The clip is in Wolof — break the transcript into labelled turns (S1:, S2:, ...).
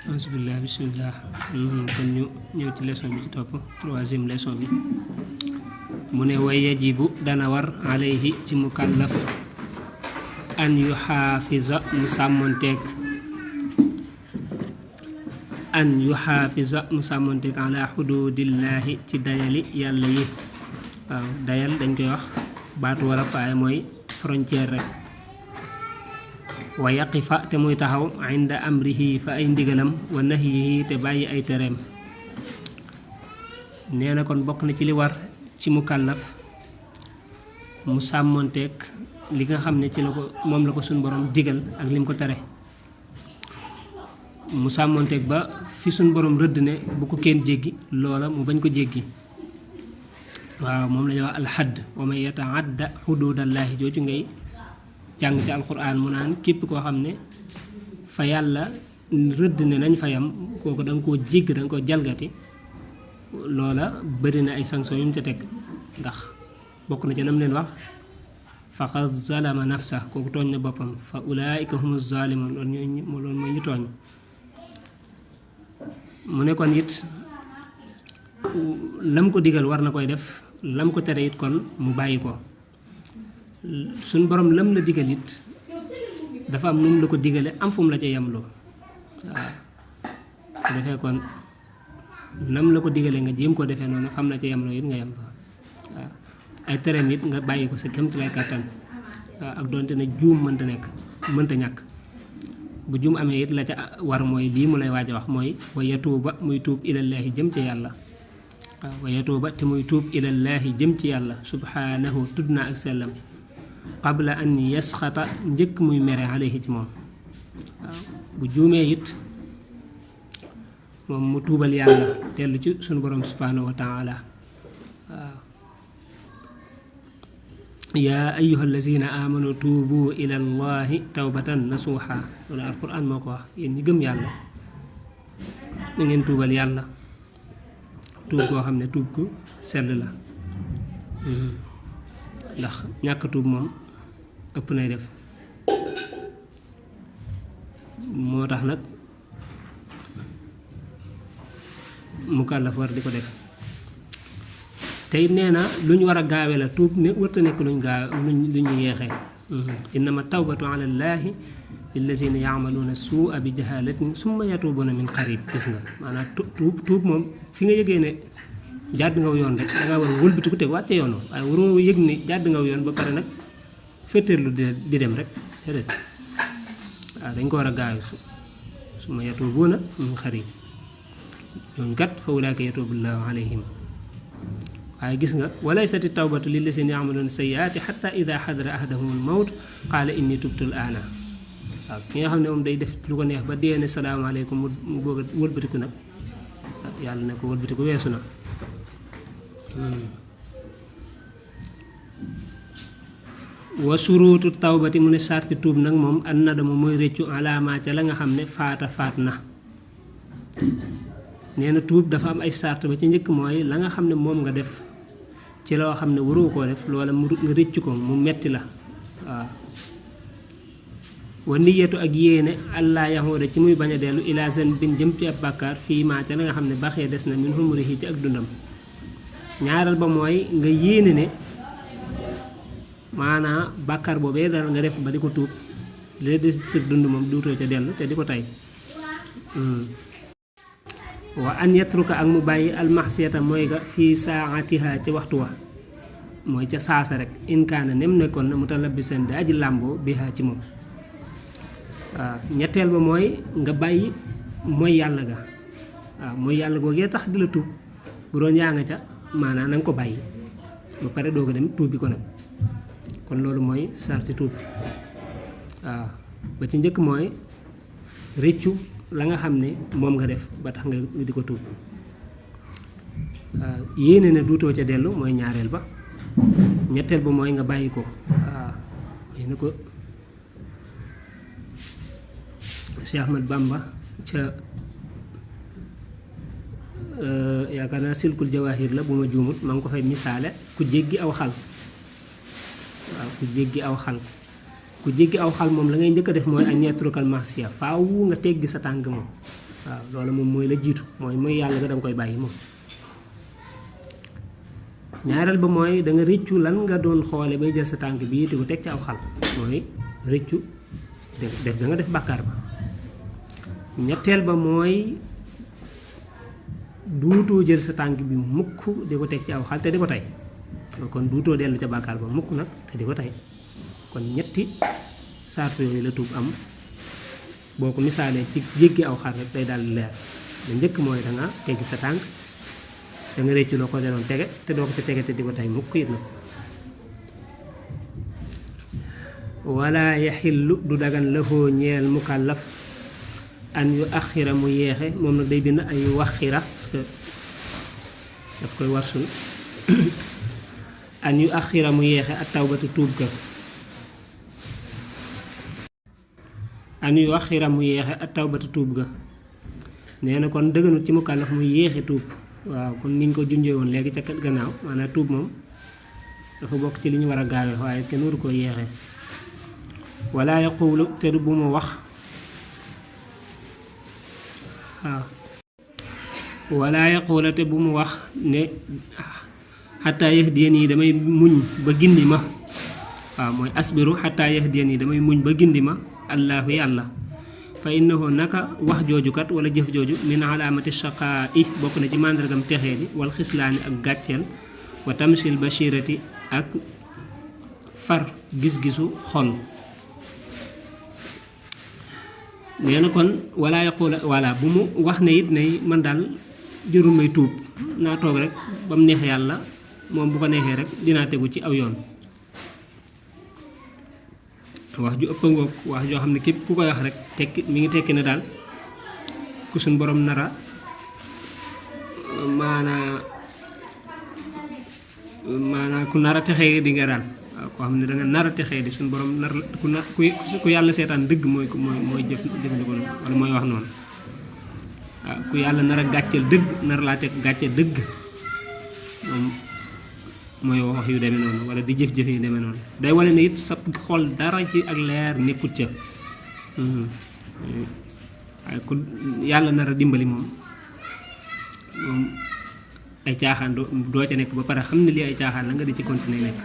S1: Alhamdulillah, bismillah. Kon ñu ñëw ci leçon bi ci topp troisième leçon bi mu ne wa yajibu dana war alayhi ci mukallaf an yu xaafisa mu sàmmonteeg ala xududillahi ci dayali yàlla yi. waaw dayal dañ koy wax baatu warab waaye mooy frontière rek. wa yaqifa te muy taxaw inda amrihi fa ay ndigalam wa nahyihi te bàyyi ay tereem. nee na kon bokk na ci li war ci mukallaf mu sàmmonteeg li nga xam ne ci la ko moom la ko suñ borom digal ak lim ko tere. mu sàmmonteeg ba fi suñ borom rëdd ne bu ko kenn jéggi loola mu bañ ko jéggi. waaw moom la ñuy wax alxadd wa man yataadda xuduudallaahi jooju ngay jàng ci alquran mu naan képp koo xam ne fa yàlla rëdd ne nañ fa yam kooku da nga koo jégg da nga koo jalgati. loola bëri na ay sanction yu mu ca teg ndax bokk na ca nam leen wax faqad zalama nafsa kooku tooñ na boppam fa ulaika humu zalimun loolu mooy ñu tooñ. mu ne kon it lam ko digal war na koy def lam ko tere it kon mu bàyyi ko. suñ borom lam la digal it dafa am nu mu la ko digale am fu mu la ca yemloo. waaw bu defee kon nam la ko digalee nga jéem koo defee noonu xam na ca yemloo it nga yem fa. waaw ay tereem it nga bàyyi ko sa kéemtalaay kàttan. waaw ak doonte ne juum mënta ñàkk bu juum amee it la ca war mooy lii mu lay waaj a wax mooy wa yatuuba muy tuub ilallaahi jëm ci yàlla. waaw wa yatuuba te muy tuub ilallaahi jëm ci yàlla subhaanahu tudd naa ak sellam qabla an yasxata njëkk muy mere alayhi ci moom. waaw bu juumee it moom mu tuubal yàlla dellu ci sunu borom subhaanahu wa taala. waaw yaa ayyuha allazina amanu tuubu ila llahi tawbatan nasuuxa loolu alquran moo ko wax yéen ñi gëm yàlla na ngeen tuubal yàlla tuub koo xam ne tuub ku sell la. ndax ñàkk tuub moom ëpp nay def. moo tax nag mukallaf war di ko def tey nee na lu ñu war a gaawe la tuub ne warta nekk lu ñu yeexee. innama tawbatu ala llaahi lillazina yaamaluuna suua bi jahalatin summa yatuubuna min qarib. gis nga maanaam tuub moom fi nga yëgee ne jàdd nga yoon rek dangaa war a wëlbatiku te wàcce yoon waaye waroo yëg ne jàdd nga yoon ba pare nag féeteerlu di dem rek déedéet. waaw dañ ko war a gaawe summa yatuubuuna min qarib ñooñu kat fa ulaa'ika yatuubullaahu alayhim. waaye gis nga walaysati tawbatu lillazina ya'maluuna sayyi'aati xatta ida xadara ahadahumul mawt qaala inni tubtu al-aana. waaw ki nga xam ne moom day def lu ko neex ba dee ne salaamaaleykum mu bëgg a wëlbatiku nag yàlla ne ko wëlbatiku weesu na. wa suruutu tawbati mu ne sarti tuub nag moom an nadamu mooy réccu alaamaa ca la nga xam ne faat na. nee na tuub dafa am ay sart ba ci njëkk mooy la nga xam ne moom nga def ci loo xam ne waroo koo def loola nga rëcc ko mu metti la. waaw wa niyatu ak yéene allah yahuuda ci muy bañ a dellu ilaa zanbin jëm ci ab bàkkaar fii maa ca la nga xam ne baxee des na min humrihi ci ak dundam. ñaareel ba mooy nga yéene ne maanaa bàkkaar boobee dara nga def ba di ko tuub lee des sa dund moom duutoo ca dellu te di ko tey. wa an yatruka ak mu bàyyi almaxsiyata mooy ga fii saatiha ci waxtu wa mooy ca saasa rek inkaana nem nekkoon na mutalabbisan di aji làmboo biha ci moom. waaw ñetteel ba mooy nga bàyyi mooy yàlla ga. waaw mooy yàlla googee tax di la tuub bu doon yaa nga ca maanaam na nga ko bàyyi ba pare doog a dem tuubi ko nag kon loolu mooy sarti tuub. waaw ba ci njëkk mooy rëccu la nga xam ne moom nga def ba tax nga di ko tuub. waaw yéene ne duutoo ca dellu mooy ñaareel ba. ñetteel ba mooy nga bàyyi ko. waaw yéene ko Cheikh Ahmad Bamba ca yaakaar naa silkul jawaahir la bu ma juumut ma ngi ko fay misaale ku jéggi aw xal. waaw ku jéggi aw xal ku jéggi aw xal moom la ngay njëkk a def mooy an yatrukal masiya faaw nga teggi sa tànk moom waaw loolu moom mooy la jiitu mooy yàlla nga danga koy bàyyi moom. ñaareel ba mooy da nga rëccu lan nga doon xoole bay jël sa tànk bii te ko teg ci aw xal mooy rëccu def da nga def bàkkaar ba. ñetteel ba mooy duutoo jël sa tànk bi mukk di ko teg ci aw xal te di ko tey kon duutoo dellu ca bàkkaar ba mukk nag te di ko tey kon ñetti sart yooyu la tuub am boo ko misaalee ci jéggi aw xar rek day daal leer la njëkk mooy da nga teggi sa tànk da nga réccu loo ko doon tege te doo ko ca tege te di ko tey mukk it nag. wala yaxillu du dagan lafoo ñeel mukallaf an yu axira mu yeexe moom nag day bind ay waxira parce que daf koy warsul an yu axira mu yeexe ak tawbatu tuub ga an yu axira mu yeexe ak tawbatu tuub ga nee na kon dëgganut ci mukallaf mu yeexe tuub waaw kon niñ ko junjee woon léegi ca gannaaw maanaam tuub moom dafa bokk ci li ñu war a gaawee waaye kenn waru ko yeexe wala yaqulu te du bu mu wax waaw wala yaqula te bu mu wax ne xataa yahdiyani yi damay muñ ba gindi ma waaw mooy asbiru xataa yahdiyani yi damay muñ ba gindi ma allahu yàlla fa innahu naka wax jooju kat wala jëf jooju min alaamati shaqaa i bokk na ci màndargam texee di wal xislaani ak gàcceel wa tamsil bashirati ak far gis-gisu xol. nee na kon wala yaqula wala bu mu wax ne it ne man daal jërul may tuub naa toog rek ba mu neex yàlla moom bu ko neexee rek dinaa tegu ci aw yoon. wax ju ëpp a ngoog wax joo xam ne képp ku koy wax rek tekki mi ngi tekki ne daal ku suñ borom nara maanaa ku nara texee di nga daal waaw koo xam ne da nga nara texee di suñ borom nar ku yàlla seetaan dëgg mooy jëfandikoo noonu wala mooy wax noonu waaw ku yàlla nara gàcceel dëgg nar laa teg gàcceel dëgg moom mooy wax yu demee noonu wala di jëf-jëf yu demee noonu day wane ne it sa xol dara ci ak leer nekkut ca waaye ku yàlla nar a dimbali moom ay caaxaan doo ca nekk ba pare xam ne lii ay caaxaan la nga di ci continuer nekk